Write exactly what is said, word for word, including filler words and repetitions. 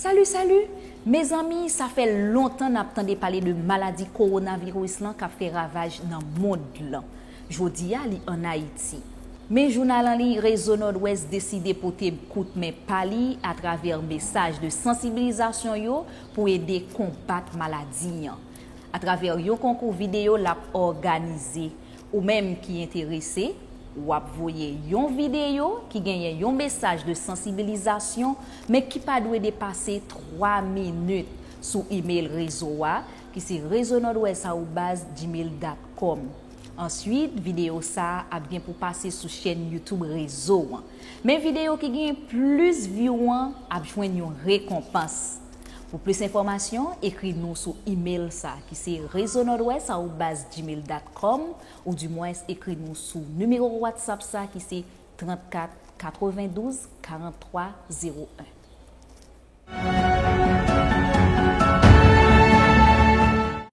Salut, salut! Mezanmi, sa fè lontan n ap tande pale de maladi kowonaviris lan k ap fè ravaj nan mond lan. Jodi a, li ann Ayiti. Men jounal an li, Rezo Nòdwès deside pote kout men pa li atravè mesaj de sansibilizasyon yo pou ede konbat maladi an. Atravè yon konkou videyo l ap òganize. Ou menm ki enterese, w ap voye yon videyo ki genyen yon mesaj de sansibilizasyon, men ki pa dwe depase twa minit, sou imèl rezo a, ki se rezo nòdwès arobaz gmail dot com. Answit, videyo sa a ap gen pou pase sou chèn YouTube Rezo an. Men videyo ki gen plis view an ap jwenn yon rekonpans. Pou plis enfòmasyon, ekri nou sou imèl sa ki se rezo nòdwès arobaz gmail dot com, oudimwens ekri nou sou nimewo WhatsApp sa ki se trannkat katrevendouz karanntwa zewo en.